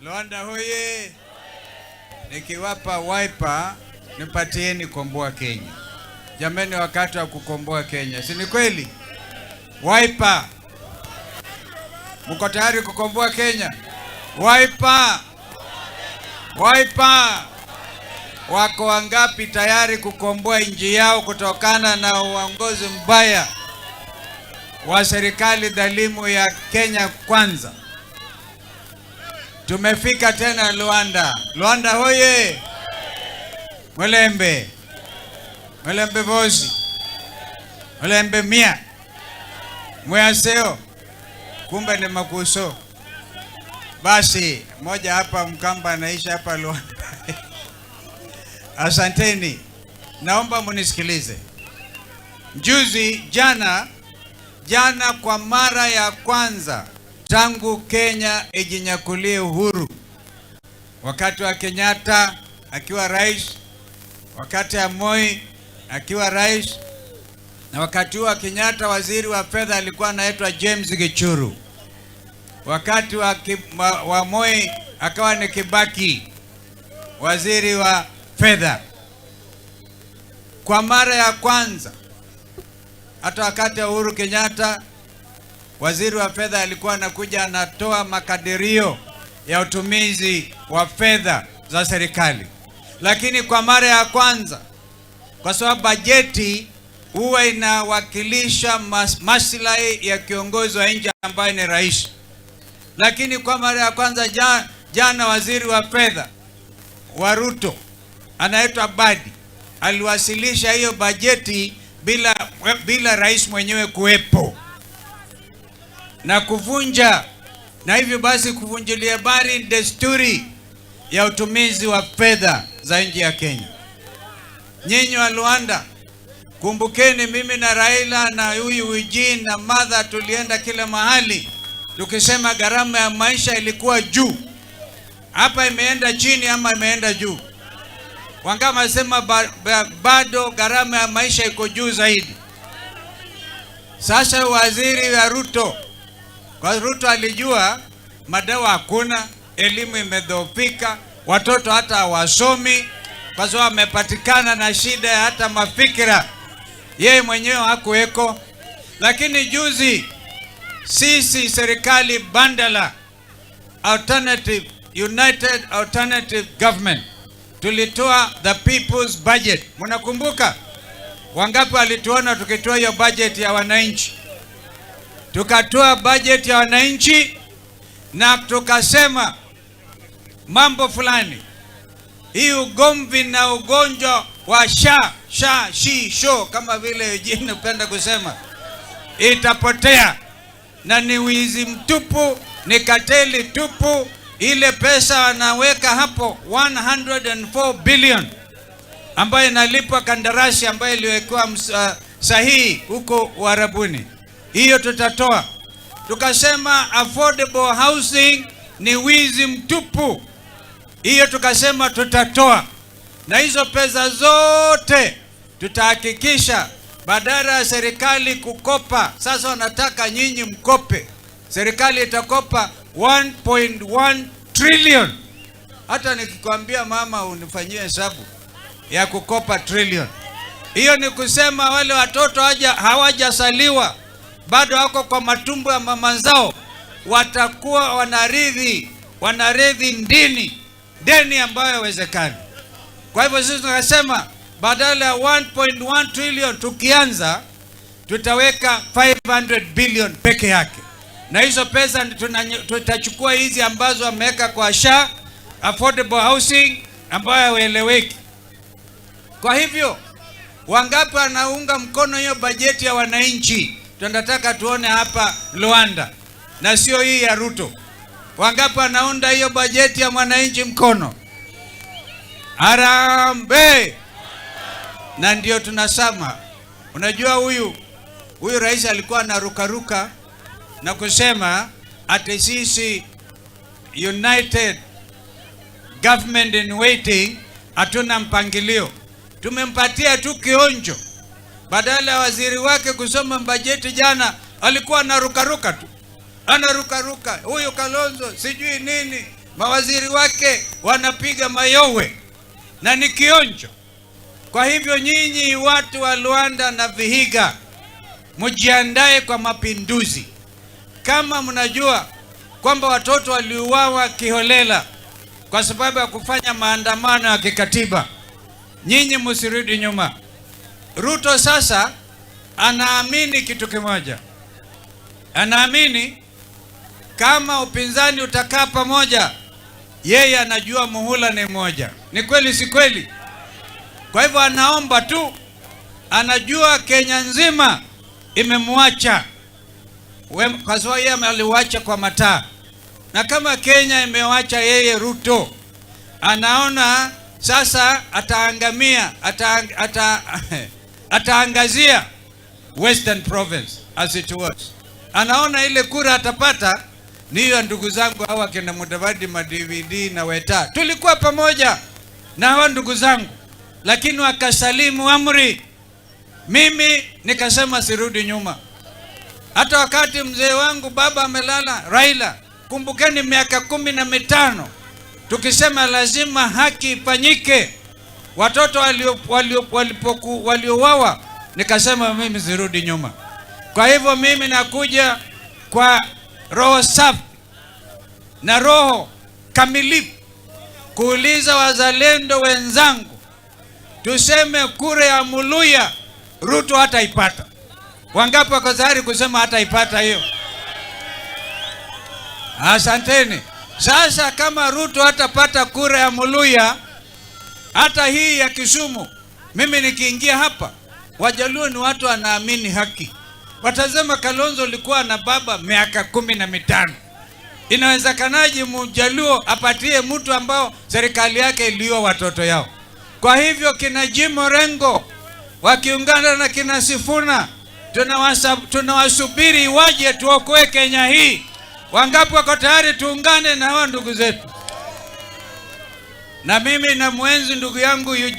Luanda hoye! Nikiwapa Wiper nipatieni Komboa Kenya. Jameni, wakati wa kukomboa Kenya, si ni kweli? Wiper, mko tayari kukomboa Kenya? Wiper, Wiper, wako wangapi tayari kukomboa nchi yao kutokana na uongozi mbaya wa serikali dhalimu ya Kenya Kwanza? Tumefika tena Luanda. Luanda hoye! Mulembe, Mulembe vosi, Mulembe mia, Mwaseo, kumbe ni makuso. Basi moja hapa Mkamba anaishi hapa Luanda. Asanteni, naomba munisikilize. Juzi jana jana, kwa mara ya kwanza tangu Kenya ijinyakulie uhuru, wakati wa Kenyatta akiwa rais, wakati wa Moi akiwa rais, na wakati wa Kenyatta waziri wa fedha alikuwa anaitwa James Gichuru, wakati wa Moi akawa ni Kibaki waziri wa fedha. Kwa mara ya kwanza hata wakati wa Uhuru Kenyatta waziri wa fedha alikuwa anakuja anatoa makadirio ya utumizi wa fedha za serikali, lakini kwa mara ya kwanza, kwa sababu bajeti huwa inawakilisha maslahi ya kiongozi wa nchi ambaye ni rais, lakini kwa mara ya kwanza jana waziri wa fedha wa Ruto anaitwa Badi aliwasilisha hiyo bajeti bila rais mwenyewe kuwepo na kuvunja, na hivyo basi kuvunjilia mbali desturi ya utumizi wa fedha za nchi ya Kenya. Nyinyi wa Luanda, kumbukeni mimi na Raila na huyu Eugene na Martha tulienda kila mahali tukisema gharama ya maisha ilikuwa juu. Hapa imeenda chini ama imeenda juu? Wangapi wanasema bado gharama ya maisha iko juu zaidi? Sasa waziri wa Ruto, kwa Ruto alijua madawa hakuna, elimu imedhoofika, watoto hata hawasomi kwa sababu amepatikana na shida ya hata mafikira, yeye mwenyewe hakuweko. Lakini juzi sisi serikali bandala alternative, United Alternative Government, tulitoa the people's budget. Mnakumbuka? Wangapi walituona tukitoa hiyo budget ya wananchi? Tukatoa budget ya wananchi na tukasema mambo fulani, hii ugomvi na ugonjwa wa sha sha shi sho, kama vile Eugene upenda kusema, itapotea na ni wizi mtupu, ni kateli tupu. Ile pesa wanaweka hapo 104 billion ambayo inalipwa kandarasi ambayo iliwekewa sahihi huko Uarabuni, hiyo tutatoa. Tukasema affordable housing ni wizi mtupu, hiyo tukasema tutatoa, na hizo pesa zote tutahakikisha badala ya serikali kukopa, sasa wanataka nyinyi mkope, serikali itakopa 1.1 trillion. Hata nikikwambia mama unifanyie hesabu ya kukopa trillion, hiyo ni kusema wale watoto hawajasaliwa bado wako kwa matumbo ya mama zao, watakuwa wanarithi deni ambayo haiwezekani. Kwa hivyo sisi tunasema badala ya 1.1 trillion tukianza tutaweka 500 billion peke yake, na hizo pesa tutachukua hizi ambazo wameweka kwa SHA affordable housing ambayo haieleweki. Kwa hivyo wangapi wanaunga mkono hiyo bajeti ya wananchi? Tunataka tuone hapa Luanda na sio hii ya Ruto. Wangapi wanaunda hiyo bajeti ya mwananchi mkono? Harambee! Na ndio tunasema, unajua huyu rais alikuwa anarukaruka na kusema ati sisi United Government in Waiting hatuna mpangilio. Tumempatia tu kionjo. Badala ya waziri wake kusoma bajeti jana, alikuwa anarukaruka tu, anarukaruka, huyu Kalonzo sijui nini, Mawaziri wake wanapiga mayowe na ni kionjo. Kwa hivyo nyinyi watu wa Luanda na Vihiga, mjiandae kwa mapinduzi. Kama mnajua kwamba watoto waliuawa kiholela kwa sababu ya kufanya maandamano ya kikatiba, nyinyi msirudi nyuma. Ruto sasa anaamini kitu kimoja, anaamini kama upinzani utakaa pamoja, yeye anajua muhula ni moja. Ni kweli, si kweli? Kwa hivyo anaomba tu, anajua Kenya nzima imemwacha kwa sababu yeye aliwacha kwa mataa, na kama Kenya imewacha yeye Ruto, anaona sasa ataangamia, ataangazia Western Province as it was. Anaona ile kura atapata ni hiyo. Ndugu zangu hawa kina Mudavadi, ma DVD na Weta, tulikuwa pamoja na hawa ndugu zangu, lakini wakasalimu amri. Mimi nikasema sirudi nyuma. Hata wakati mzee wangu baba amelala, Raila, kumbukeni miaka 15 tukisema lazima haki ifanyike, watoto waliouawa, nikasema mimi sirudi nyuma. Kwa hivyo mimi nakuja kwa roho safi na roho kamilifu kuuliza wazalendo wenzangu, tuseme kura ya Muluya Ruto hataipata. Wangapi wako tayari kusema hataipata hiyo? Asanteni. Sasa kama Ruto hatapata kura ya Muluya, hata hii ya Kisumu, mimi nikiingia hapa, Wajaluo ni watu wanaamini haki. Watasema Kalonzo ulikuwa na baba miaka 15. Inawezekanaje Mjaluo apatie mtu ambao serikali yake iliua watoto yao? Kwa hivyo kina Jim Orengo wakiungana na kina Sifuna, tunawasubiri waje tuokoe Kenya hii. Wangapi wako tayari tuungane na hawa ndugu zetu? Na mimi na mwenzi ndugu yangu Eugene.